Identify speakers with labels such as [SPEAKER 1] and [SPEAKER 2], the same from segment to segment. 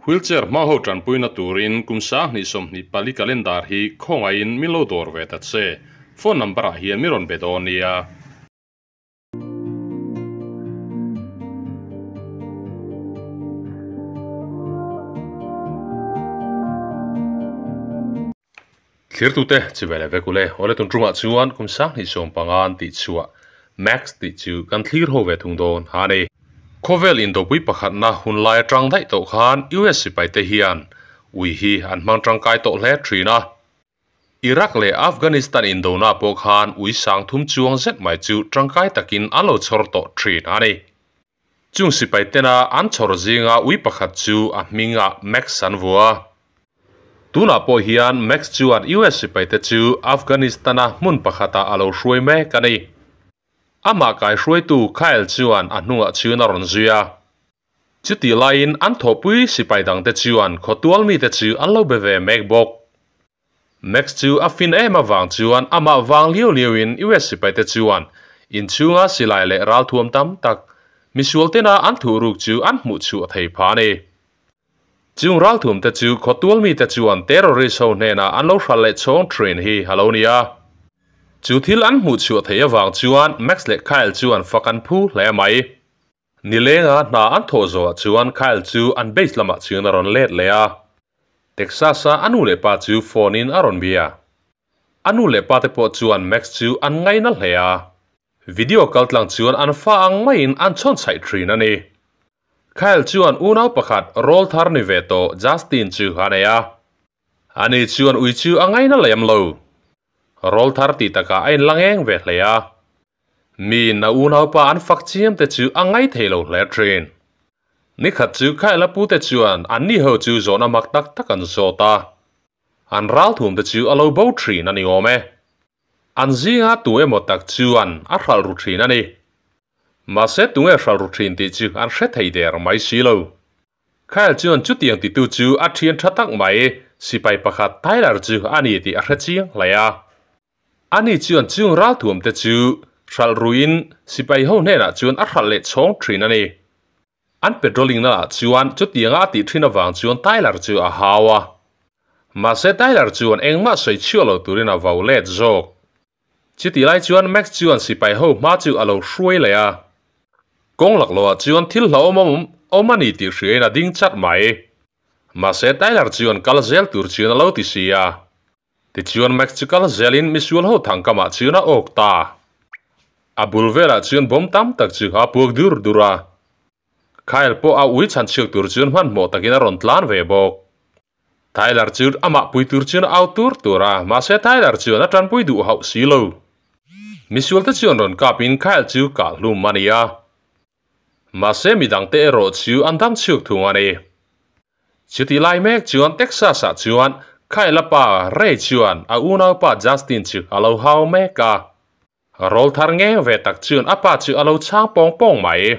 [SPEAKER 1] Wheelchair hmang ho tanpuina turin kum 2024 calendar hi khawngaihin min lo dawr ve ta che. Phone number ah hian min rawn be dawn nia. Thlirtute chi ve leh vek ule, awle tun tumah chuan kum 2015 an tih chhuah Max tih chu kan thlir ho ve thung dawn ha ni. Khawvel indopui pakhatna hun lai atang daih tawh khan US sipaite hian ui hi an hmang tangkai tawh hle thin a. Iraq leh Afghanistan indona pawh khan ui 3000 chuang zet mai chu tangkai takin an lo chhawr tawh thin a ni. Chung sipai tena an chhawr zinga ui pakhat chu a hminga Max an vua. Tuna pawh hian Max chuan US sipai te chu Afghanistan-a hmun pakhata a lo hruai mek a ni. Amah kai hruaitu Kyle chuan a hnungah chuan a rawn zui a. Chuti laiin an thawhpui sipai dang te chuan khawtual mi te chu an lo be ve mek bawk. Max chu a fin em awang chuan amah wang liu liuin US sipai te chuan inchhunga silai leh ral thuam tam tak misual tena an thu ruk chu an hmuh chu a thei pha ni. Chung ral thum te chu khawtual mi te chuan terrorist ho hnena an lo hral leh chhawng thin hi halo nia. Chu thil an hmuh chu a thei awang chuan Max leh Kyle chuan fakan phu hle mai. Nilenga hna an thaw zo ah chuan Kyle chu an base lamah chuan a rawn let leh a. Texas-a anu leh pa chu phone in a rawn bia. Anu leh pa te pawh chuan Max chu an ngaina hle a. Video kal tlang chuan an fa ang maiin an chhawn chhaih thin a ni. Kyle chuan unau pakhat roll thar ni ve tawh Justin chu a nei a. Ani chuan ui chu a ngaina lem lo. Roll thar ti taka a inlangeng ve hle a. Mi na unau pa an fak chiam te chu a ngai thei lo hle thin. Ni khat chu Kyle a pu te chuan an ni ho chu zawhna mak tak tak an zawt a. An ral thum te chu a lo bo thin a ni awm e. An zinga tu emaw tak chuan a hral ru thin a ni. Mahse tunge hral ru thin tih chu an hre thei der mai si lo. Kyle chuan chutiang ti tu chu a thian tha tak mai sipai pakhat Tyler chu a ni tih a hre chiang hle a. Ani chuan chung ral thuam te chu hral ruin sipai ho hnenah chuan a hral leh chhawng thin a ni. An patrolling na ah chuan chutianga a tih thin awang chuan Tyler chu a hau a. Mahse Tyler chuan engmah sawi chhuah lo turin a vau let zawk. Chuti lai chuan Max chuan sipai ho hma chu a lo hruai leh a. Kawng lak loah chuan thil hla awm awm awm a ni tih hriain a ding chat mai. Mahse Tyler chuan kal zel tur chuan a lo ti si a. Tichuan Max chu kal zelin misual ho thangkamah chuan a awk ta. A bul velah chuan bawm tam tak chu a puak dur dur a. Kyle pawh a ui chhan chhuak tur chuan hmanhmawh takin a rawn tlan ve bawk. Tyler chu amah pui tur chuan a au tur tur a, mahse Tyler chuan a tanpui duh hauh si lo. Misual te chuan rawn kapin Kyle chu kah hlum a ni a. Mahse midang te erawh chu an dam chhuak thung a ni. Chuti lai mek chuan Texas ah chuan Kyle a pa Ray chuan a unau pa Justin chu a lo hau mek a. Roll thar ngeng ve tak chuan a pa chu a lo chhang pawng pawng mai.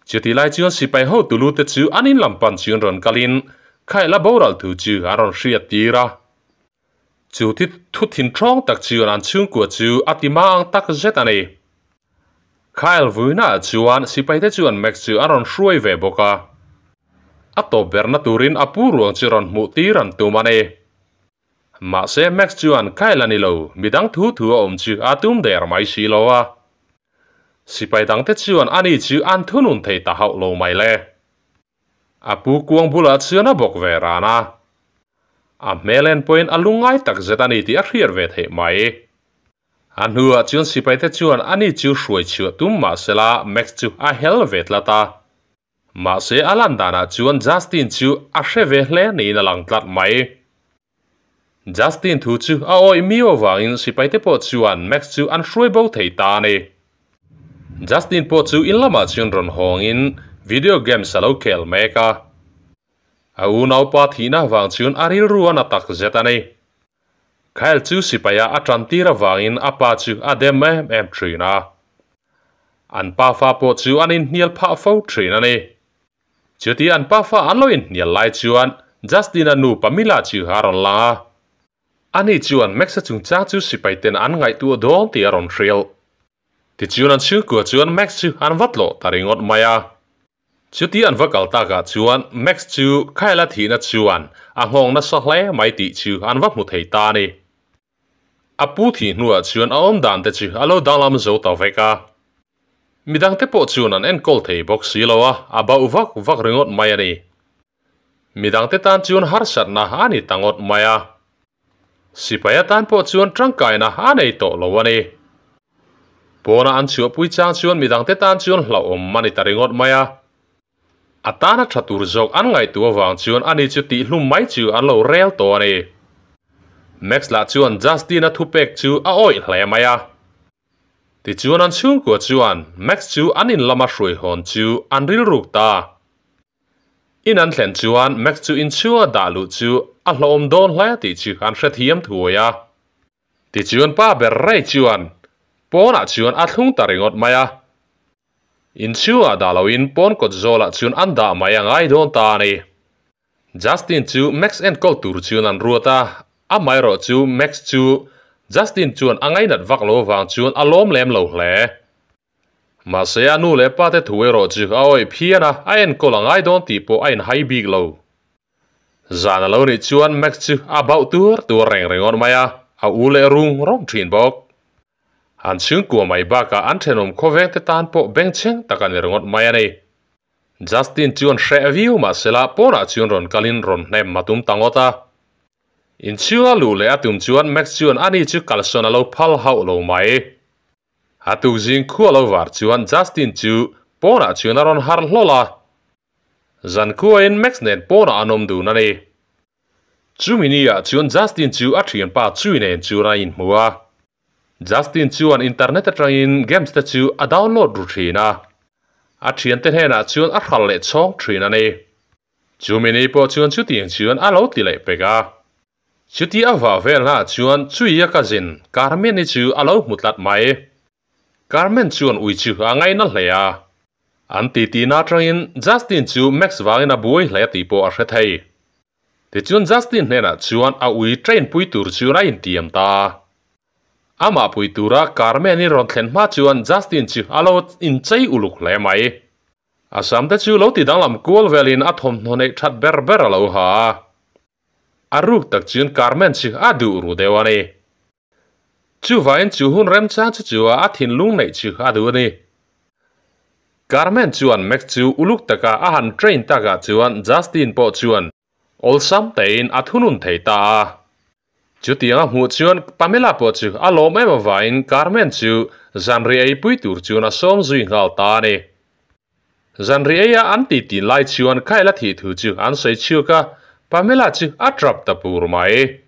[SPEAKER 1] Chuti lai chuan sipai ho tulu te chu an in lam pan chuan rawn kalin Kyle a boral thu chu an rawn hriat tir a. Chu thi thu thin thawng tak chuan an chhungkua chu a ti ma ang tak zet a ni. Kyle vuina chuan sipai te chuan Max chu an rawn hruai ve bawk a. A tawp berna turin a pu ruang chu rawn hmuh tir an tum a ni. Mahse Max chuan Kyle a ni lo, midang thu thu a awm chu a tum der mai si lo a. Sipai dang te chuan ani chu an thunun thei ta hauh lo mai le. A pu kuang bulah chuan a bawk ve ran a. A hmelen pawhin a lungai tak zet a ni tih a hriat ve theih mai. A hnuah chuan sipai te chuan ani chu hruai chhuah tum mahsela Max chu a hel ve tlat a. Mahse a lan danah chuan Justin chu a hre ve hle niin a lang tlat mai. Justin thu chu a awih mi awangin sipai te pawh chuan Max chu an hruai bo thei ta a ni. Justin pawh chu in lamah chuan rawn hawngin video games a lo khel mek a. A unau pa thihna wang chuan a rilru an a tak zet a ni. Kyle chu sipaia a tan tir awangin a pa chu a dem em em thin a. An pa fa pawh chu an inhnial phah fo thin a ni. Chuti an pa fa an lo inhnial lai chuan Justin a nu Pamela chu a rawn lang a. Ani chuan Max a chungchang chu sipai ten an ngaihtuah dawn tih a rawn hrilh. Tichuan an chhungkua chuan Max chu an vat loh ta ringawt mai a. Chuti an va kal takah chuan Max chu Kyle-a thihna chuan a nghawng nasa hle mai tih chu an va hmu thei ta a ni. A pu thih hnuah chuan a awm dan te chu a lo danglam zo ta vek a. Midangte pawh chuan an enkawl thei bawk si lo a, a bauh vak vak ringawt mai a ni. Midangte tan chuan harsatna a ni ta ngawt mai a. Sipai atan pawh chuan tangkaina a nei tawh lo a ni. Pawna an chhuahpui chang chuan midangte tan chuan hlauhawm a ni ta ringawt mai a. A tana tha tur zawk an ngaihtuah avang chuan ani chu tihhlum mai chu an lo rel tawh a ni. Max lah chuan Justin-a thupek chu a awih hle mai a. Tichuan an chhungkua chuan Max chu an in lama hruai hawn chu an rilruk ta. In an thlen chuan Max chu inchhunga dah luh chu a hlawhawm dawn hle tih chu an hrethiam thuai a. Tichuan pa ber rei chuan pawnah chuan a thlung ta ringawt mai a. Inchhungah dah loin pawn kawt zawlah chuan an dah mai a ngai dawn ta a ni. Justin chu Max enkawl tur chuan an ruat a, amaherawh chu Max chu Justin chuan a ngainat vak lo avang chuan a lawm lem lo hle. Mahse a nu leh pa te thu erawh chu a awih phian a, a enkawl a ngai dawn tih pawh a inhai bik lo. Zan a lo nih chuan Max chu a bauh tur tur reng ringawt mai a, a u leh rung rawng thin bawk. An chhungkua mai bakah an thenawm khawvengte tan pawh bengchheng tak a ni ringawt mai a ni. Justin chuan hreh viau mahsela pawnah chuan rawn kalin rawn hnem a tum ta ngawt a. Inchhunga luh leh a tum chuan Max chuan ani chu kalsawn a lo phal hauh lo mai. A tukzing khua lo var chuan Justin chu pawnah chuan a rawn harh hlawl a. Zankhuain Max nen pawnah an awm dun a ni. Chumi ni ah chuan Justin chu a thianpa Chui nen chuan a inhmu a. Justin chuan internet atangin games te chu a download ru thin a. A thiante hnenah chuan a hral leh chhawng thin a ni. Chumi ni pawh chuan chutiang chuan a lo ti leh pek a. Chuti a vah velna ah chuan Chui a cousin Carmen-i chu a lo hmu tlat mai. Carmen chuan ui chu a ngaina hle a. An titi na atangin Justin chu Max vangin a buai hle tih pawh a hre thei. Tichuan Justin hnenah chuan a ui train pui tur chuan a intiam ta. Amah pui tura Carmen-i rawn thlen hma chuan Justin chu a lo inchei uluk hle mai. A sam te chu lo ti danglam kual velin a thawmhnaw neih that ber ber a lo ha a. A ruk tak chuan Carmen chu a duh ru deuh a ni. Chuvangin chu hun remchang chu chu a thinlung neih chu a duh a ni. Carmen chuan Max chu uluk taka a han train takah chuan Justin pawh chuan awlsam tein a thunun thei ta a. Chutiang a hmuh chuan Pamela pawh chu a lawm em avangin Carmen chu zanriah eipui tur chuan a sawm zui nghal ta a ni. Zanriah eia an ti tin lai chuan Kyle-a thih thu chu an sawi chhuak a, Pamela chu a trap ta pur mai.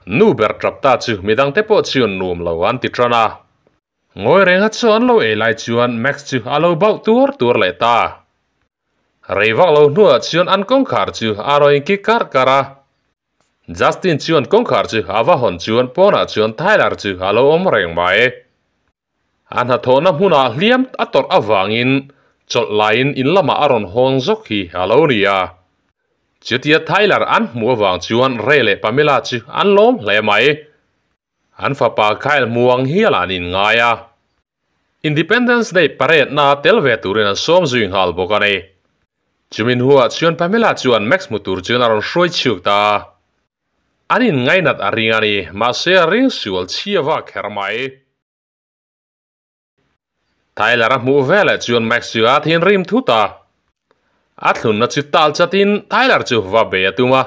[SPEAKER 1] Nu ber trap ta chu midangte pawh chuan nuam lo an ti tan a. Ngawi renga chaw an lo ei lai chuan Max chu a lo bauh tuar tuar leh ta. Rei vak lo hnuah chuan an kawngkhar chu a rawn inki karh karh a. Justin chuan kawngkhar chu a va hawn chuan pawnah chuan Tyler chu a lo awm reng mai. A hnathawhna hmunah hliam a tawrh avangin chawlh laiin in lamah a rawn hawng zawk hi a lo ni a. Chutia Tyler an hmuh avang chuan Ray leh Pamela chu an lawm hle mai. An fapa Kyle hmuang hial an inngai a. Independence Day parade na tel ve turin an sawm zui nghal bawk a ni. Chumi hnuah chuan Pamela chuan Max hmu tur chuan a rawn hruai chhuak ta a. An inngainat a ring a ni, mahse a ring sual chhia vak kher mai. Tyler a hmuh veleh chuan Max chu a thinrim thut a. A thlunna chu tal chatin Tyler chu va bei a tum a.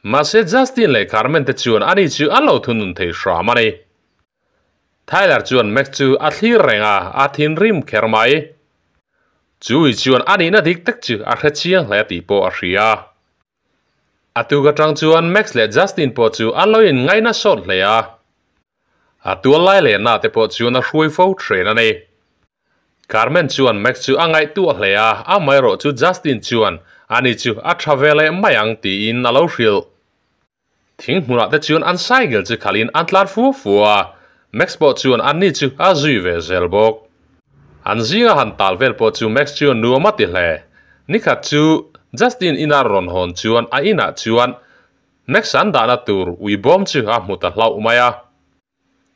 [SPEAKER 1] Mahse Justin leh Carmen te chuan ani chu an lo thunun thei hram a ni. Tyler chuan Max chu a thlir reng a, a thinrim kher mai. Chui chuan a nihna dik tak chu a hre chiang hle tih pawh a hria. A tuk atang chuan Max leh Justin pawh chu an lo inngaina sawt hle a. A tual lai leh na te pawh chuan a hruai fo thin a ni. Carmen chuan Max chu a ngaihtuah hle a, amaherawh chu Justin chuan ani chu a tha ve leh mai ang tiin a lo hrilh. Thing hmunah te chuan an cycle chu khalhin an tlan fua fua a, Max pawh chuan anni chu a zui ve zel bawk. An zinga han tal vel pawh chu Max chuan nuam a ti hle. Nikhat chu Justin ina rawn hawn chuan a inah chuan Max an dahna tur ui bawm chu a hmu ta hlauh mai a.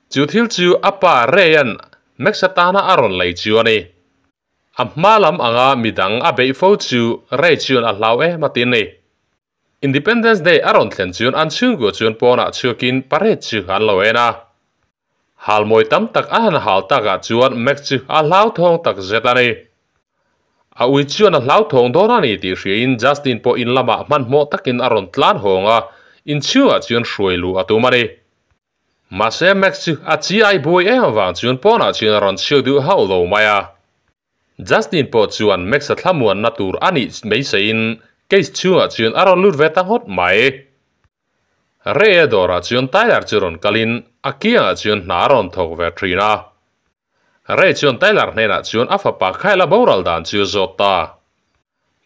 [SPEAKER 1] Chu thil chu a pa Ray-a'n Max atana a rawn lei chu a ni. A hma lam anga midang a beih fo chu Ray chuan a hlau em a tin ni. Independence Day a rawn thlen chuan an chhungkua chuan pawnah chhuakin parade chu an lo en a. Halmawi tam tak a han hal takah chuan Max chu a hlauthawng tak zet a ni. A ui chuan a hlauthawng dawn a ni tih hriain Justin pawh in lamah hmanhmawh takin a rawn tlan hawng a, inchhungah chuan hruai luh a tum a ni. Mahse Max chu a chi ai buai em avang chuan pawnah chuan a rawn chhiak duh hauh lo mai a. Justin pawh chuan Max a thlamuanna tur a nih maiseiin case chhungah chuan a rawn lut ve ta ngawt mai. Ray-a dawrah chuan Tyler chu rawn kalin a kiangah chuan hna a rawn thawk ve thin a. Ray chuan Tyler hnenah chuan a fapa Kyle-a boral dan chu a zawt ta.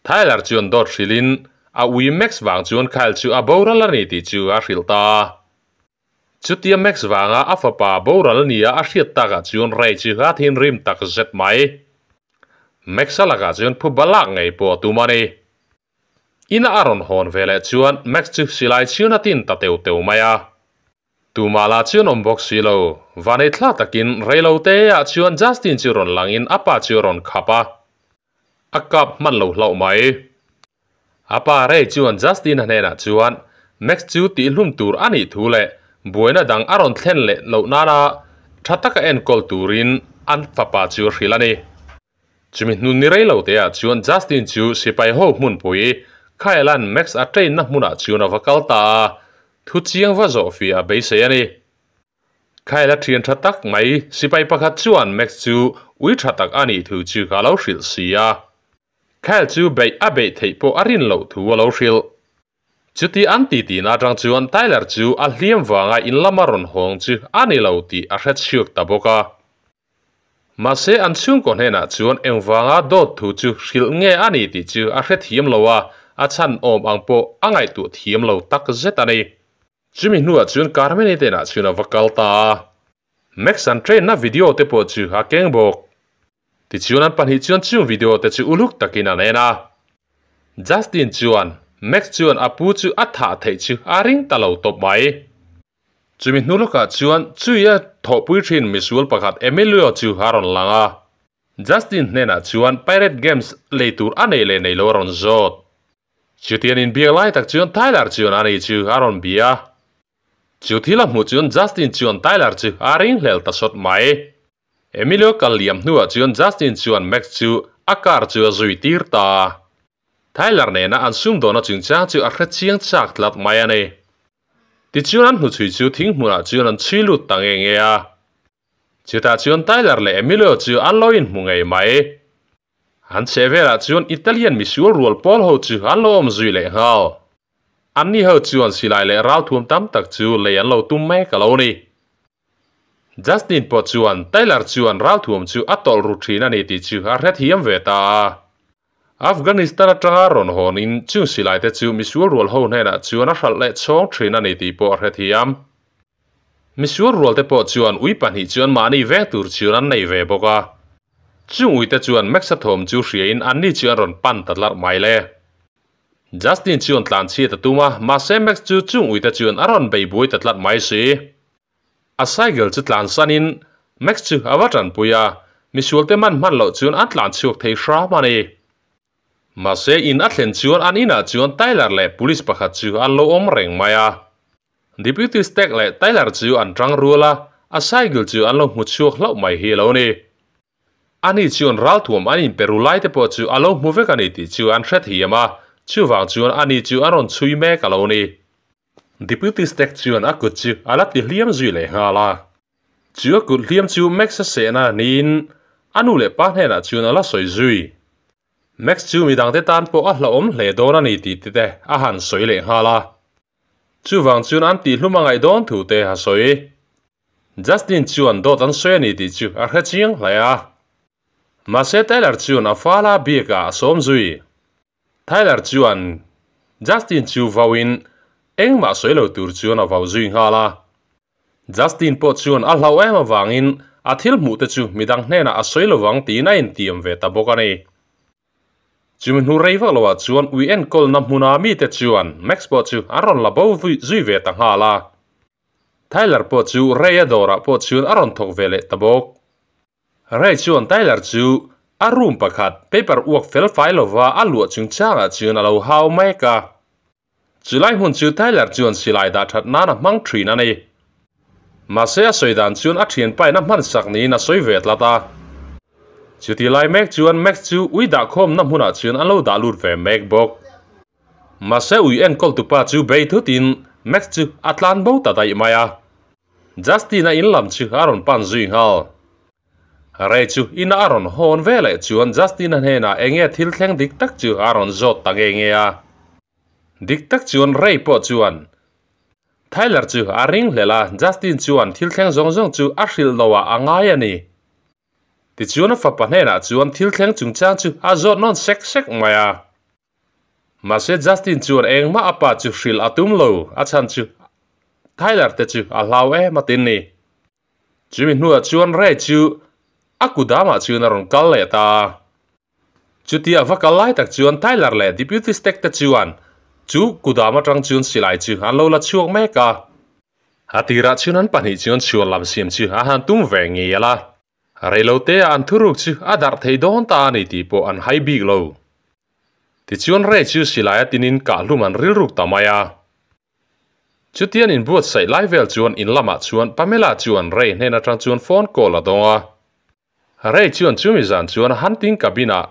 [SPEAKER 1] Tyler chuan dawt hrilhin a ui Max vang chuan Kyle chu a boral a ni tih chu a hrilh ta a. Chutia Max vanga a fapa boral nia a hriat takah chuan Ray chu a thinrim tak zet mai. Max-a lakah chuan phuba lak ngei pawh a tum a ni. Ina a rawn hawn ve leh chuan Max chu silai chhiun a tin ta teu teu mai a. Tumah lah chuan awm bawk si lo. Vanei thla takin reilo te ah chuan Justin chu rawn langin a pa chu a rawn khap a. A kap hman lo hlauh mai. A pa Ray chuan Justin-a hnenah chuan Max chu tihhlum tur a nih thu leh buaina dang a rawn thlen leh loh nana tha taka enkawl turin an fapa chu a hrilh a ni. Chumi hnu ni rei lo teah chuan Justin chu sipai ho hmunpui Kyle-a'n Max a train na hmunah chuan a va kal ta a, thu chiang va zawh fih a beisei a ni. Kyle-a thian tha tak mai sipai pakhat chuan Max chu ui tha tak a nih thu chu a lo hrilh si a. Kyle chu beih a beih theih pawh a rin loh thu a lo hrilh. Chuti an ti tihna atang chuan Tyler chu a hliam vanga in lama rawn hawng chu a ni lo tih a hre chhuak ta bawk a. Mahse an chhungkaw hnenah chuan engvanga dawt thu chu hrilh nge a ni tih chu a hrethiam lo a, a chhan awm ang pawh a ngaihtuah thiam lo tak zet a ni. Chumi hnuah chuan Carmen-i tenah chuan a va kal ta a. Max an train na video te pawh chu a keng bawk. Tichuan an pahnih chuan chung video te chu uluk takin an en a. Justin chuan Max chuan a pu chu a thah theih chu a ring ta lo tawp mai. Chumi hnu lawkah chuan Chui-a thawhpui thin misual pakhat Emilio chu a rawn lang a. Justin hnenah chuan Pirate Games lei tur a nei leh nei lo a rawn zawt. Chutian inbiak lai tak chuan Tyler chuan a ni chu a rawn bia. Chu thil a hmuh chuan Justin chuan Tyler chu a ringhlel ta sawt mai. Emilio kal liam hnuah chuan Justin chuan Max chu a car chu a zui tir ta. Tyler nena an sumdawna chungchang chu a hre chiang chak tlat mai a ni. Tichuan an hnuchhui chu thing hmunah chuan an chhui lut ta nge nge a. Chutah chuan Tyler leh Emilio chu an lo inhmu ngei mai. An chheh velah chuan Italian misual rual pawl ho chu an lo awm zui leh nghal. Anni ho chuan silai leh ralthuam tam tak chu lei an lo tum mek a lo ni. Justin pawh chuan Tyler chuan ralthuam chu a tawlh ru thin a ni tih chu a hrethiam ve ta a. Afghanistan atanga rawn hawnin chung silai te chu misual rual ho hnenah chuan a hralh leh chhawng thin a ni tih pawh a hrethiam. Misual rual te pawh chuan ui pahnih chuan mahni veng tur chuan an nei ve bawk a. Chung ui te chuan Max-a thawm chu hriain anni chu an rawn pan ta tlarh mai le. Justin chuan tlanchhiat a tum a, mahse Max chu chung ui te chuan a rawn bei buai ta tlat mai si. A cycle chu tlansanin Max chu a va tanpui a, misualte man hman loh chuan an tlan chhuak thei hram a ni. Mahse in a thlen chuan an inah chuan Tyler leh police pakhat chu an lo awm reng mai a. Deputy Stack leh Tyler chu an tang rual a, a cycle chu an lo hmu chhuak hlauh mai hi a lo ni. Ani chuan ralthuam an inpe ru lai te pawh chu a lo hmu vek a ni tih chu an hrethiam a, chuvang chuan ani chu an rawn chhui mek a lo ni. Deputy Stack chuan a kut chu a la ti hliam zui leh nghal a. Chu a kut hliam chu Max a sehna niin a nu leh pa hnenah chuan a la sawi zui. Max chu midangte tan pawh a hlauhawm hle dawn a ni tih te a han sawi leh nghal a. Chuvang chuan an tihhlum a ngaih dawn thu te a sawi. Justin chuan dawt an sawi a ni tih chu a hre chiang hle a. Mahse Tyler chuan a fala biakah a sawm zui. Tyler chuan Justin chu vauin engmah sawi lo tur chuan a vau zui nghal a. Justin pawh chuan a hlauh em avangin a thil hmuh te chu midang hnenah a sawi lovang tiin a intiam ve ta bawk a ni. Chumi hnu rei vak loah chuan ui enkawlna hmuna mite chuan Max pawh chu an rawn la bo zui ve ta nghal a. Tyler pawh chu Ray-a dawrah pawh chuan a rawn thawk ve leh ta bawk. Ray chuan Tyler chu A room pakhat paper uak fel fai lova a luah chungchangah chuan a lo hau mek a. Chulai hmun chu Tyler chuan silai dah that nan a hmang thin a ni. Mahse a sawi dan chuan a thianpain a hman sak niin a sawi ve tlat a. Chuti lai mek chuan Max chu ui dah khawmna hmunah chuan an lo dah lut ve mek bawk. Mahse ui enkawl tupa chu bei thutin Max chu a tlan bo ta daih mai a. Justin-a in lam chu a rawn pan zui nghal. Ray chu ina a rawn hawn ve leh chuan Justin-a hnenah eng nge thil thleng dik tak chu a rawn zawt ta nge nge a. Dik tak chuan Ray pawh chuan Tyler chu a ring hlel a, Justin chuan thil thleng zawng zawng chu a hrilh lo ah a ngai a ni. Tichuan a fapa hnenah chuan thil thleng chungchang chu a zawt nawn sek sek mai a. Mahse Justin chuan engmah a pa chu hrilh a tum lo, a chhan chu Tyler te chu a hlau em a tin ni. Chumi hnuah chuan Ray chu a kudamah chuan a rawn kal leh ta a. Chutia va kal lai tak chuan Tyler leh Deputy Stack te chuan chu kudam atang chuan silai chu an lo la chhuak mek a. A tirah chuan an pahnih chuan chhuan lam siam chu a han tum ve ngial a. Reilote ah an thuruk chu a darh thei dawn ta a ni tih pawh an hai bik lo. Tichuan Ray chu silai a tinin kahhlum an rilruk ta mai a. Chutian inbuatsaih lai vel chuan in lamah chuan Pamela chuan Ray hnen atang chuan phone call a dawng a. Ray chuan chumi zan chuan hunting cabin ah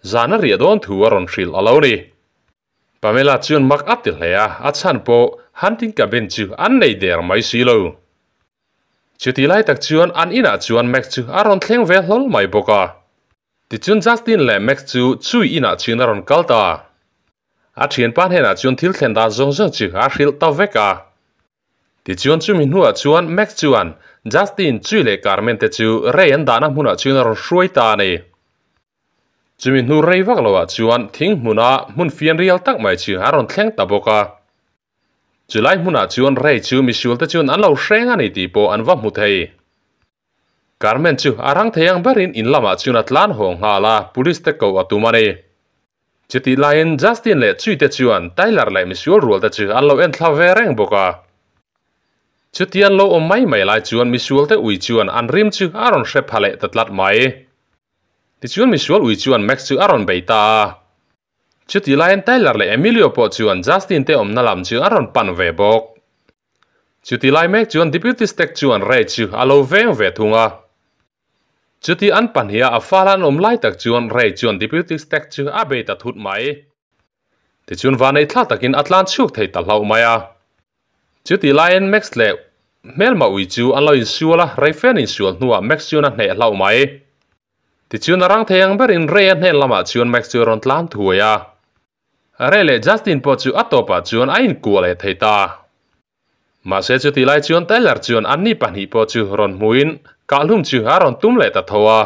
[SPEAKER 1] zan a riah dawn thu a rawn hrilh a lo ni. Pamela chuan mak a ti hle a, a chhan pawh hunting cabin chu an nei der mai si lo. Chuti lai tak chuan an inah chuan Max chu a rawn thleng ve hlawl mai bawk a. Tichuan Justin leh Max chu chui inah chuan a rawn kal ta. A thianpa hnenah chuan thil thlen dan zawng zawng chu a hrilh ta vek a. Tichuan chumi hnuah chuan Max chuan Justin, Chui leh Carmen te chu Ray an dahna hmunah chuan a rawn hruai ta a ni. Chumi hnu rei vak loah chuan thing hmuna hmun fianrial tak mai chu a rawn thleng ta bawk a. Chulai hmunah chuan Ray chu misual te chuan an lo hreng a ni tih pawh an va hmu thei. Carmen chu a rang thei ang berin in lamah chuan a tlan haw nghal a, police te koh a tum a ni. Chutih laiin Justin leh Chui te chuan Tyler leh misual rual te chu an lo en thla ve reng bawk a. Chuti an lo awm mai mai lai chuan misual te ui chuan an rim chu a rawn hre pha leh ta tlat mai. Tichuan misual ui chuan Max chu a rawn bei ta a. Chutih laiin Tyler leh Emilio pawh chuan Justin te awmna lam chu an rawn pan ve bawk. Chutih lai mek chuan Deputy Stack chuan Ray chu a lo veng ve thung a. Chuti an pahniha a fal an awm lai tak chuan Ray chuan Deputy Stack chu a bei ta thut mai. Tichuan vanei thla takin a tlan chhuak thei ta hlauh mai a. Chutih laiin Max leh hmelma ui chu an lo insual a, Ray fan insual hnuah Max chuan a hneh hlauh mai. Tichuan a rang thei ang berin Ray a hnen lamah chuan Max chu a rawn tlan thuai a. Ray leh Justin pawh chu a tawpah chuan a inkuah leh thei ta. Mahse chutih lai chuan Tyler chuan anni pahnih pawh chu rawn hmuin kahhlum chu a rawn tum leh ta tho a.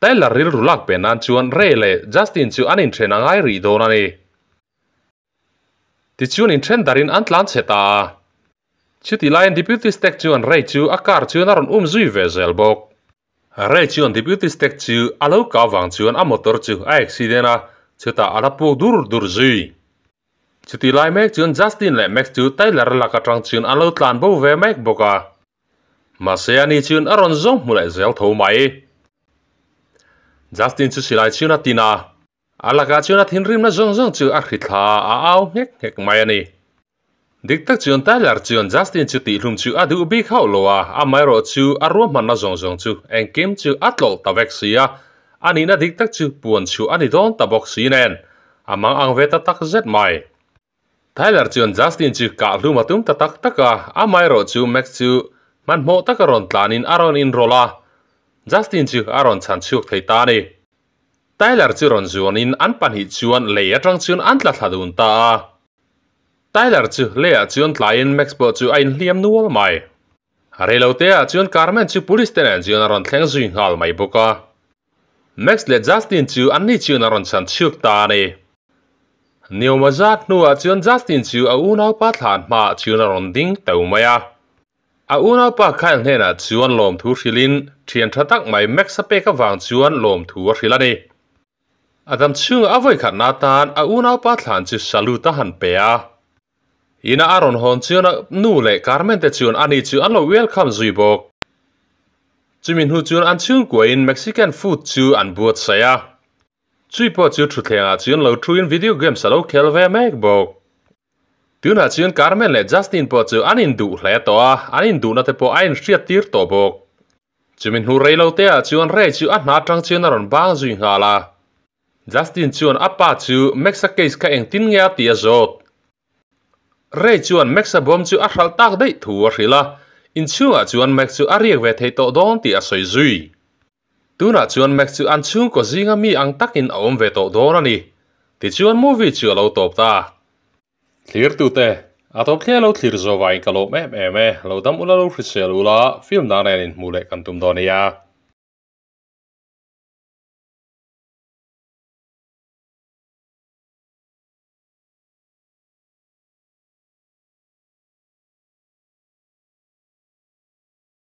[SPEAKER 1] Tyler rilru lak pe nan chuan Ray leh Justin chu an inthen a ngai rih dawn a ni. Tichuan inthen darin an tlan chhe ta a. Chutih laiin Deputy Stack chuan Ray chu a car chuan a rawn um zui ve zel bawk. Ray chuan Deputy Stack chu a lo kah vang chuan a motor chu a accident a, chutah a la puk dur dur zui. Chutih lai mek chuan Justin leh Max chu Tyler lak atang chuan an lo tlan bo ve mek bawk a. Mahse ani chuan a rawn zawng hmu leh zel tho mai. Justin chu silai chuan a tin a, a lakah chuan a thinrimna zawng zawng chu a hrithla a au nghek nghek mai a ni. Dik tak chuan Tyler chuan Justin chu tihhlum chu a duh bik hauh lo a, amaherawh chu a ruahmanna zawng zawng chu engkim chu a tlawlh ta vek si a, a nihna dik tak chu puan chhuah a ni dawn ta bawk si nen a mang ang ve ta tak zet mai. Tyler chuan Justin chu kahhlum a tum ta tak tak a, amaherawh chu Max chu hmanhmawh taka rawn tlanin a rawn inrawlh a, Justin chu a rawn chhan chhuak thei ta a ni. Tyler chu rawn zuanin an pahnih chuan lei atang chuan an tla thla dun ta a. Tyler chu leiah chuan tlaiin Max pawh chu a inhliam nual mai. Reiloteah chuan Carmen chu police te nen chuan a rawn thleng zui nghal mai bawk a. Max leh Justin chu anni chuan a rawn chhan chhuak ta a ni. Niawma zat hnuah chuan Justin chu a unaupa thlan hmaah chuan a rawn ding teu mai a. A unaupa Kyle hnenah chuan lawmthu hrilhin thian tha tak mai Max a pek avang chuan lawmthu a hrilh a ni. A dam chhungah a vawikhatna atan a unaupa thlan chu salute a han pe a. Ina a rawn hawn chuan a nu leh Carmen te chuan ani chu an lo welcome zui bawk. Chumi hnu chuan an chhungkuain Mexican food chu an buatsaih a. Chui pawh chu thutthlengah chuan lo thuin video games a lo khel ve mek bawk. Tunah chuan Carmen leh Justin pawh chu an induh hle tawh a, an induhna te pawh a inhriat tir tawh bawk. Chumi hnu rei lo te ah chuan Ray chu a hna atang chuan a rawn bang zui nghal a. Justin chuan a pa chu Max-a case kha engtin nge a tih a zawt. Ray chuan Max-a bawm chu a hralh tak daih thu a hrilh a, inchhungah chuan Max chu a riak ve thei tawh dawn tih a sawi zui. Tunah chuan Max chu an chhungkaw zinga mi ang takin a awm ve tawh dawn a ni. Tichuan movie chu a lo tawp ta. Thlirtute, a tawp thliah lo thlir zawh vangin ka lawm em em e. Lo dam ula lo hrisel ula, film dang nen inhmuh leh kan tum dawn nia.